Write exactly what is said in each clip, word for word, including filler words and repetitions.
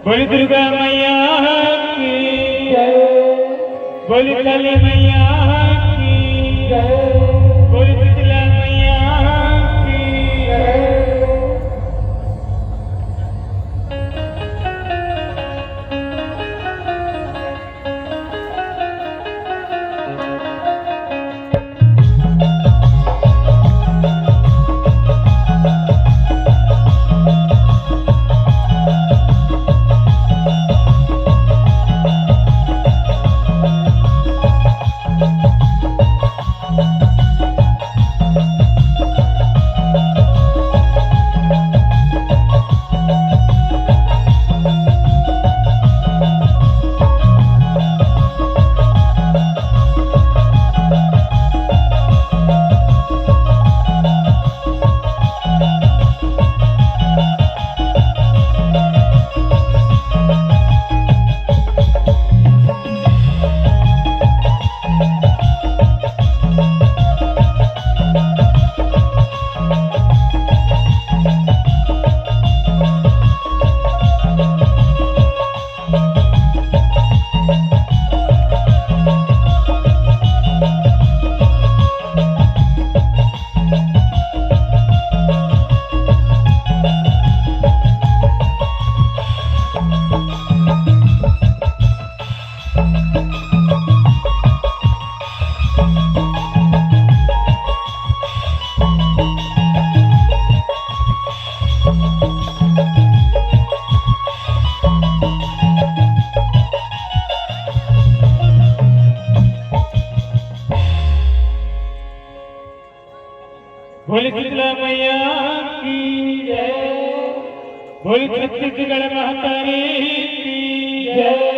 बोली दुर्गा मैया की जय। बोली काली मैया की जय। बोली शीतला मैया की जय। बोली शीतला मैया की जय। बोली छत्तीसगढ़ महतारी की जय।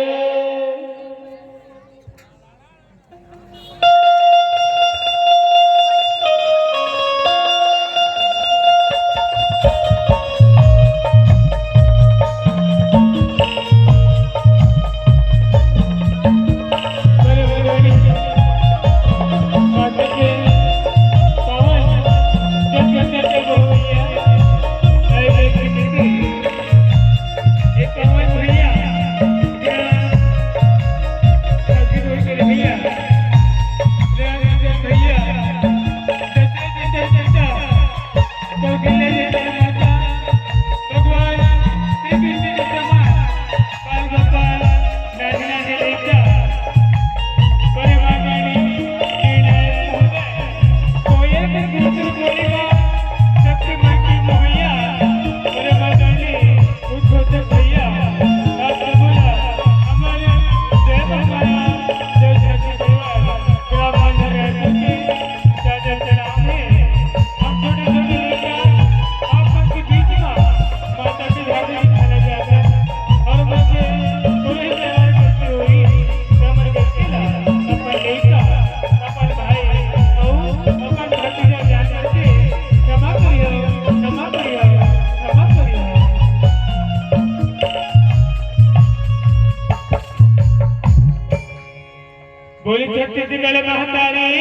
बोली छत्तीसगढ़ महतारी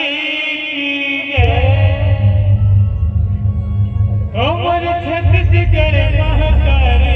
की जय। ओ मोर छत्तीसगढ़ महतारी।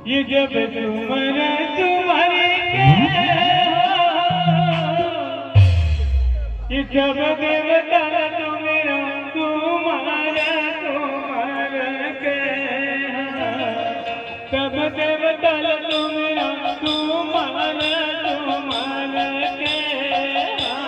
ये जब सुमर तुम्हारे के हो, ये सब देवता तुम्हारा, तुम्हारा, तुम्हारा के हो। सब देवता तुम्हारा, तुम्हारा, तुम्हारा के हो।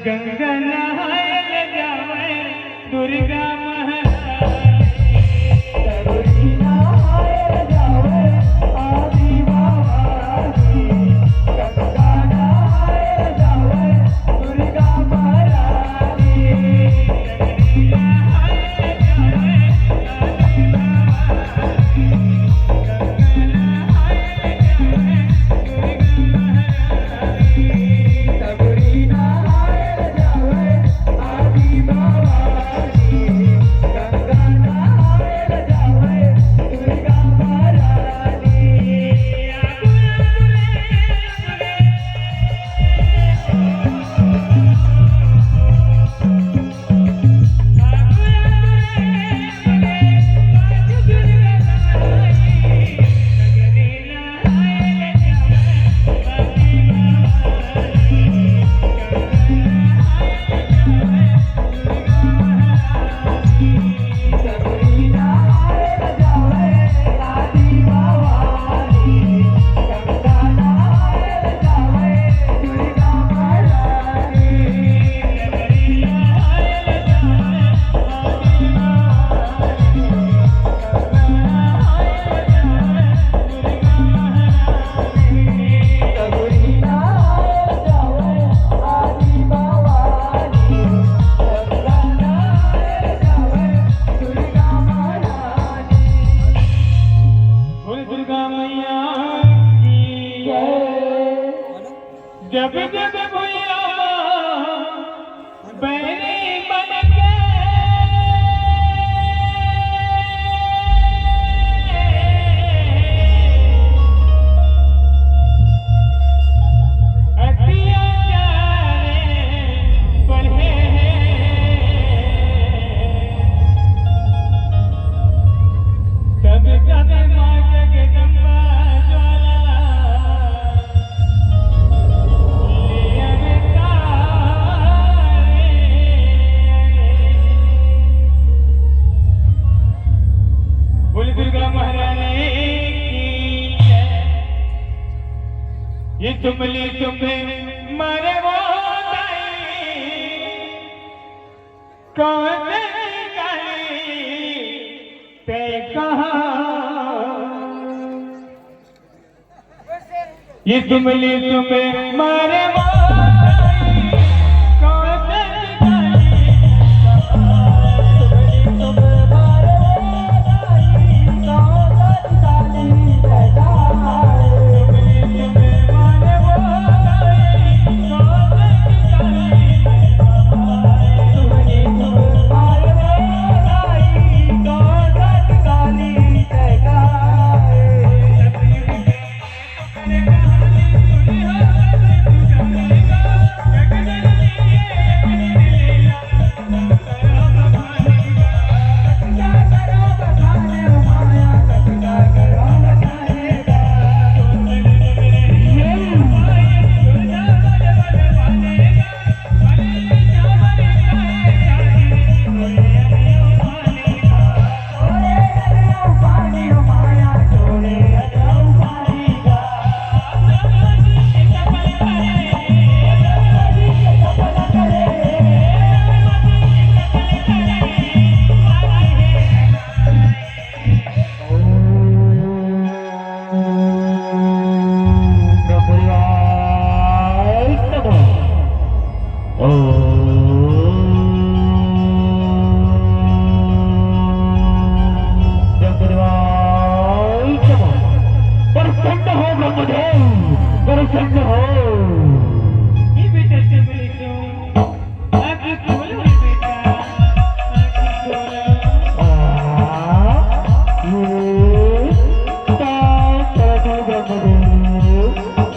गंगा नहाय ल जावय दुर्गा महारानी। बोले दुर्गा मैया की जय। जब जब भैया बैरी बन के अत्याचार बढ़े हैं, तब तब माँ जगदम्बा ज्वाला बोल दुर्गा महारानी की जय। ये तुमली तुम्हें मारे वो दाई, कौन काली ते कहा। ये तुमली तुम्हें मारे वो दाई, कौन काली। प्रसन्न हो ब्रह्मदेव, प्रसन्न हो। ये बेटा चमली तो आँखी खोलो रे बेटा, आँखी खोलो। आ, ये पाँव परत हँव ब्रह्मदेव,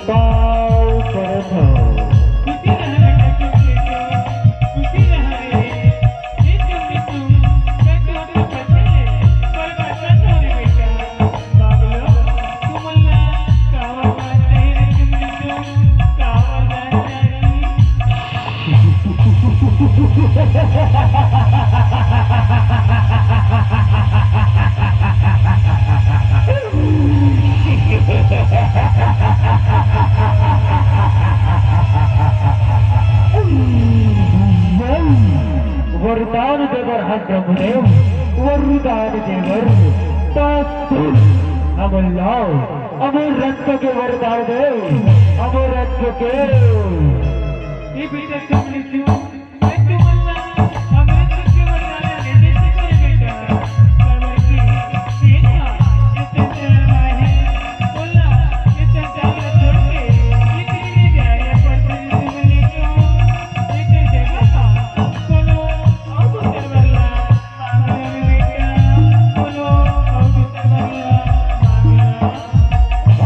पाँव परत हँव। खुशी रहा बेटा, खुशी रहा, खुशी रहा रे। ये तुम भी तुम, मैं तो अपने बच्चे, पर बच्चा तो रे बेटा। बाबलो, तुमन ला का होवत हे रे तुम भी तुम, का होवत हे? वरदान दे बर हन ब्रह्मदेव, वरदान दे बर। त सुन, हमन ला अमरत्व के वरदान दे, अमरत्व के। ये बेटा, तुम लिखो, मैं तुमन ला अमरत्व के वरदान देने से करे बेटा, काबर कि तेन ह ये संसार म आहे, ओला ये संसार ला छोड़ के ये पृथ्वी जाए ला पड़थे। तुमन लिखो, एक जगह का कोनो अउ दूसर बर ला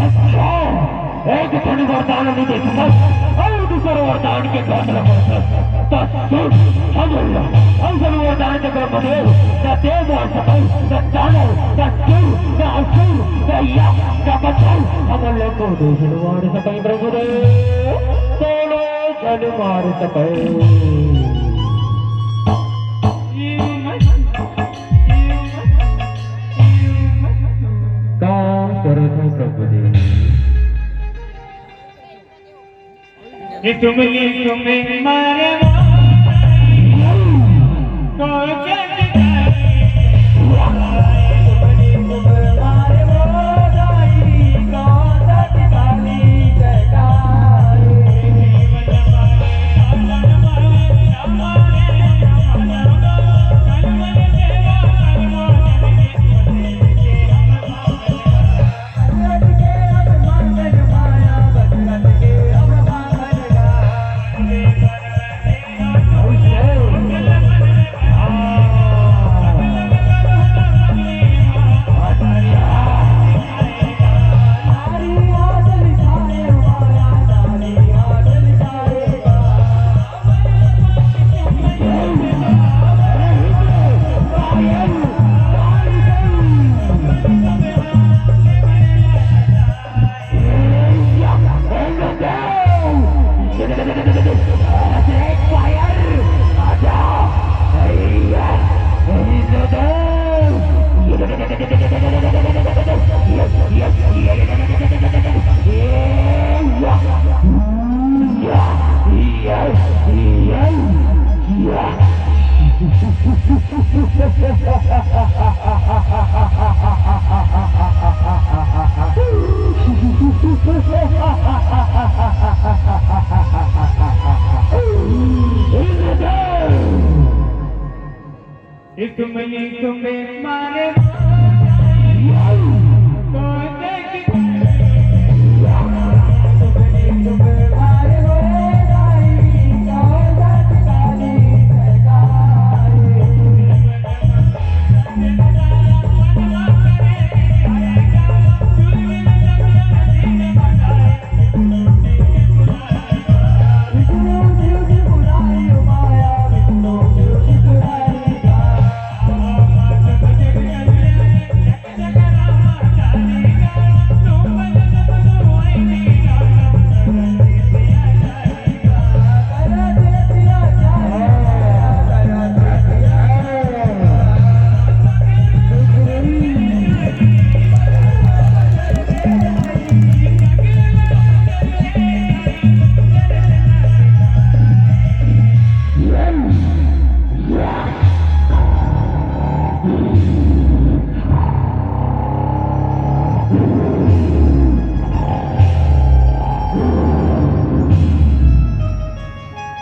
अच्छा, एक ठन वरदान नइ दे सकस, अउ दूसर वरदान के बात ल करथस। त सुन, हमन ला अइसन वरदान दे ब्रह्मदेव, न देव मार सकय, न दानव, न सुर, न असुर, न यक्ष, न गंधर्व, हमन ला कोनो झन मार सकय ब्रह्मदेव, कोनो झन मार सकय। का करत हो प्रभु जी? ये तुमली तुम्हें मारे को जग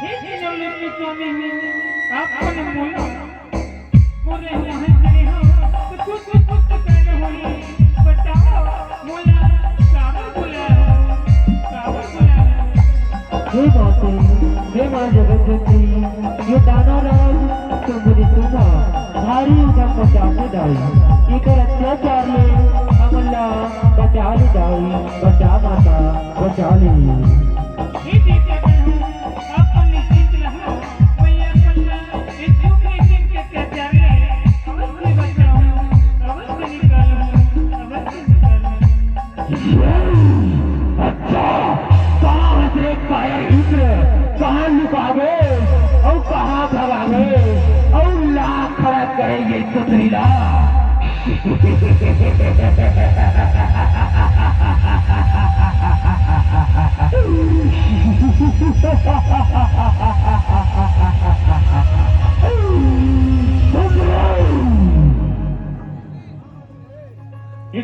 हे तीनों लोक के स्वामी, आपन मोला मोरे यहाँ करे हो, तो कुछ, कुछ, कुछ तो कहना होही। बताओ, मोला काबर बुलाया हो, काबर बुलाया हो? हे माते, हे माँ जगत जननी, ये दानव राज तुम्हरी सुना भारी उधम मचा के दाई। एकर अत्याचार ले हमन ला बचा ले दाई, बचा माता, बचा ले। हे देवता गण हो, आप निश्चिंत रहो, मैं अपन ला इस दुख के दिन के अत्याचार ले अवश्य बचाऊं, अवश्य निकालूं, अवश्य निकालूं। अच्छा, कहाँ हस रे कायर इंद्र? कहाँ लुकागे? अउ कहाँ भगागे? अउ लाख खड़ा करे ये सुतरीला।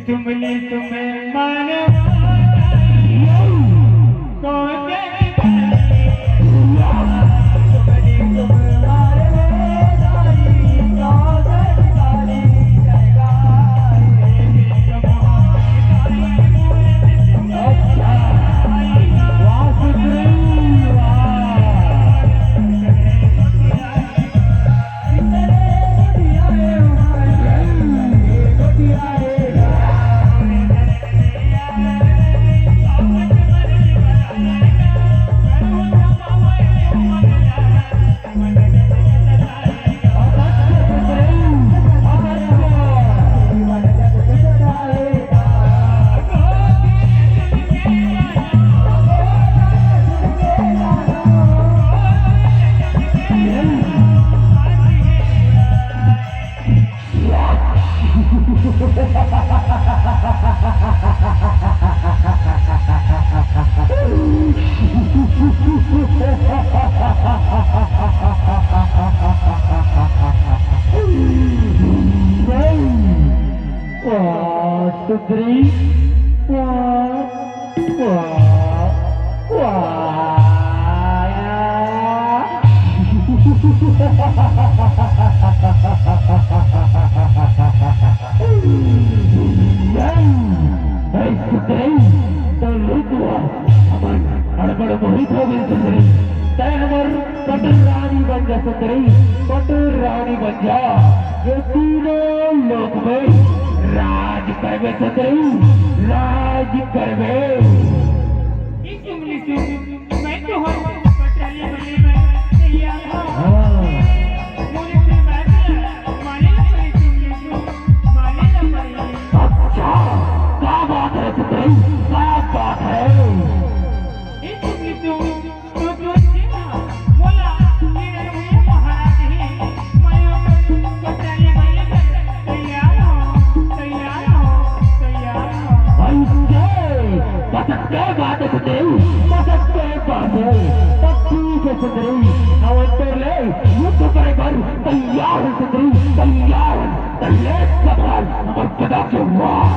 तुम्हें माने वाह, सुंदरी, वाह, वाह, वाह। ए, सुंदरी, तो लुटुआ, हमन हड़बड़ मोहित हो गए सुंदरी। तै हमर पटरानी बन जा सुंदरी, पटरानी बन जा। ये तीनों लोक में राज करबे सुंदरी, राज करबे। ई चुगली सुन, मैं तो हर पटरानी बने में तैयार हूँ। हाँ। मोरे प्रेम आत्मा, माने ना पड़े चुगली सुन, माने ना पड़े। अच्छा, क्या बात है सुंदरी, क्या बात है? ए चुगली सुन, तो जो जी ना, बोला, ये रे महाराज ही, मैं तो पटरानी बने में तैयार हूँ, तैयार हूँ, तैयार हूँ। ऐसे बसत के बात सुंदरी, बसत के बात है। तब ठीक है सुंदरी, हमन तोर ले युद्ध करे बर तैयार है सुंदरी, तैयार है। तैयार सवाल हमर पता के वार।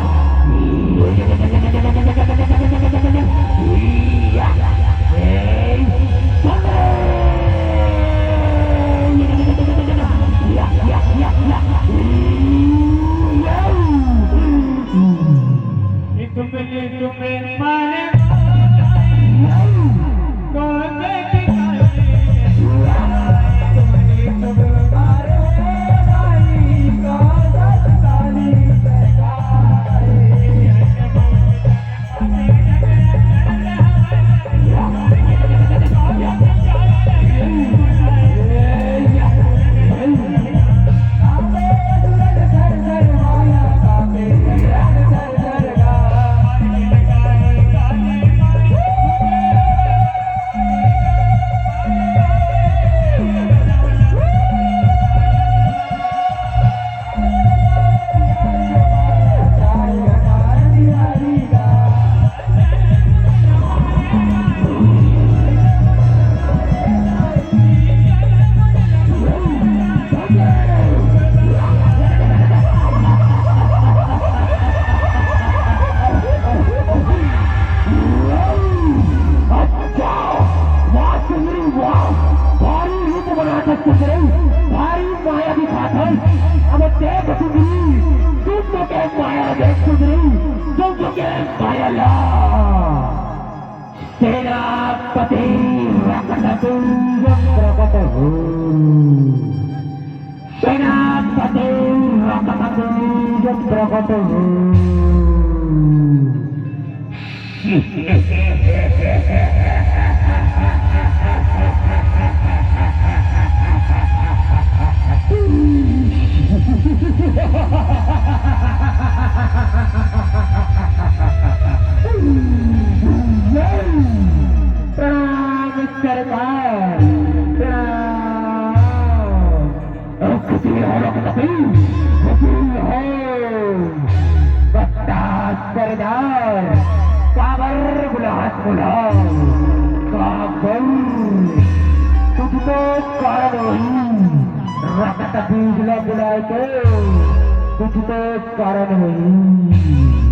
अच्छा, वाह सुंदरी, वाह। भारी रूप बनात हस सुंदरी, भारी माया दिखात हस। अब देख सुंदरी, तुम लोग के माया देख सुंदरी, तुम लोग के माया ला। सेनापति रकतबीज प्रकट हो। सेनापति रकतबीज प्रकट हो। प्रणाम सरकार, प्रणाम। खुशी हो रघुपति, खुशी हो। बता सरदार, काबर बुलाहस मोला? काबर? कुछ तो कारण होही, रकतबीज ला बुलाए के कुछ तो कारण होही।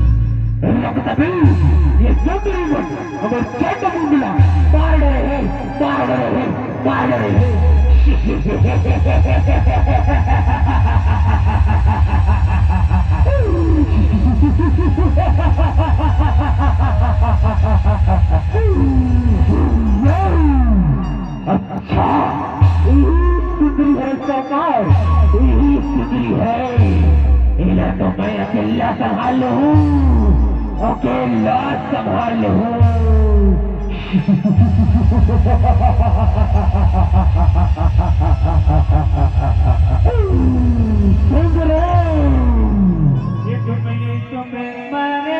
रक्त बीज, ये सुंदरी मन हमर चंड मुंडला मार डरे हे, मार डरे हे, मार डरे हे। अच्छा, यही सुंदरी है सरकार, यही सुंदरी है। इला तो मैं अकेला संभाल लूँ, अकेला संभाल लूँ। सुंदरी। ये तो मैं, ये तो मैं मारे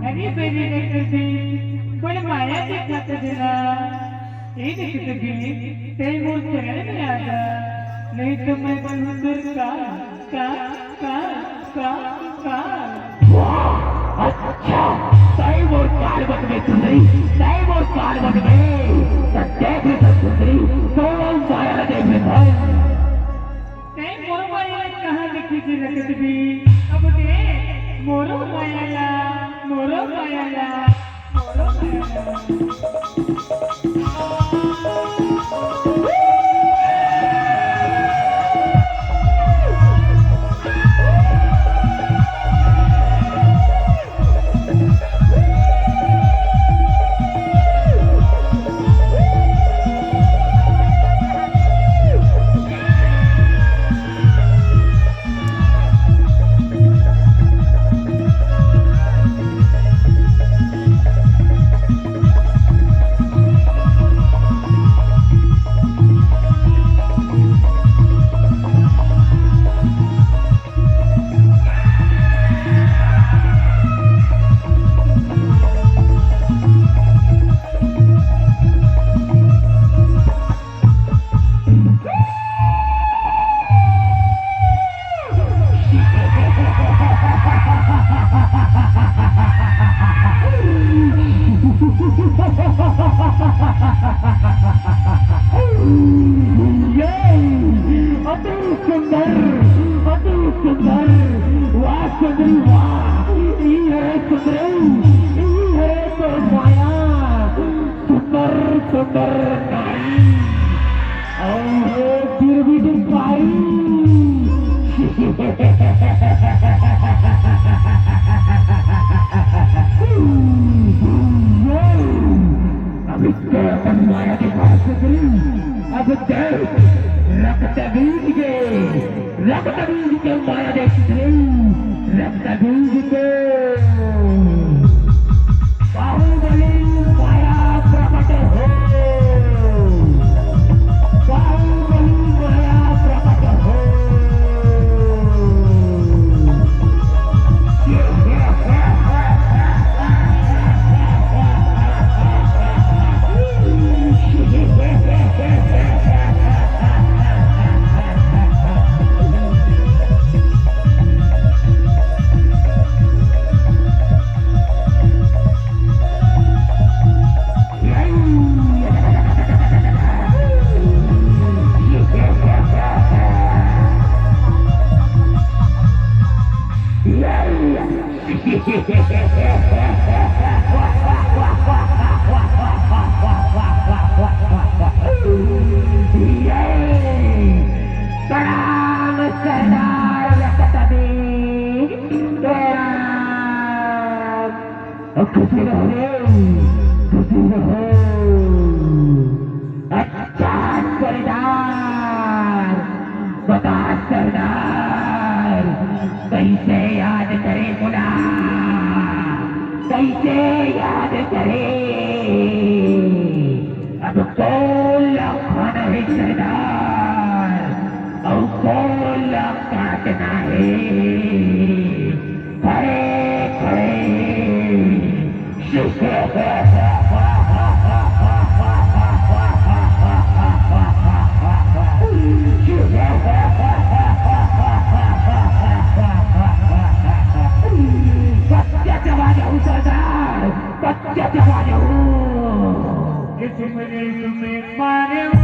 अरे बेरी रे कसी, बड़ माया के खातिर ना। ए देख सखी, तैं मोर चरण में आ जा, नहीं तो मैं बनहूँ तोर काल, काल, काल, काल, काल। वाह, अच्छा, तैं मोर काल बनबे सुंदरी, तैं मोर काल बनबे। त देख रे सुंदरी, तोर माया ला देख रे भाई। तैं मोर माया ला कहाँ देखे जे रखत बे? अब दे मोरो माया ला, मोरो माया ला। अति सुंदर, अति सुंदर। वाह सुंदरी वाह, ई हरे सुंदरी, ई हरे तोर माया। सुंदर सुंदर नारी, अउ हे गिरवी दिखाई। अभी तो अपन माया के पास से करी, अब देख रक्त बीज के। रक्त बीज के माया देख रे, रक्त बीज के। बाहुबली माया प्रकट हो, बाहुबली माया प्रकट हो। प्रणाम सरदार लखपति, प्रणाम। खुशी रहो रे, खुशी रहो। अच्छा सरदार, बता सरदार, कइसे याद करे मोला, कइसे याद करे? अब कोन ला खाना हे सरदार, अउ कोन ला काटना हे? खड़े खड़े। कच्चा चबा जाऊं सरदार, कच्चा चबा जाऊं। इसमें, इसमें मारे वो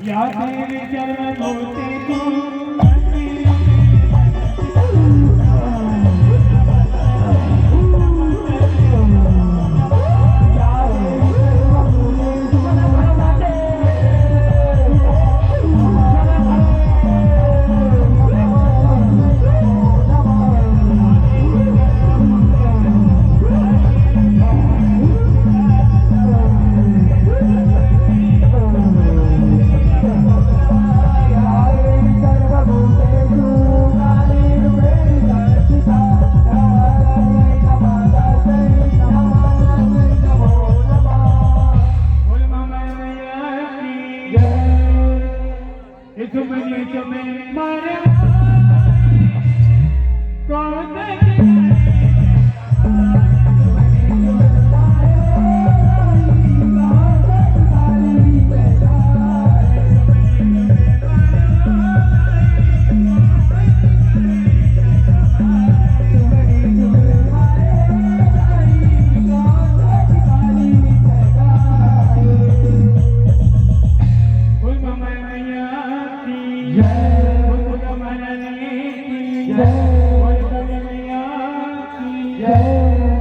या तेरे चरण मोती तू जय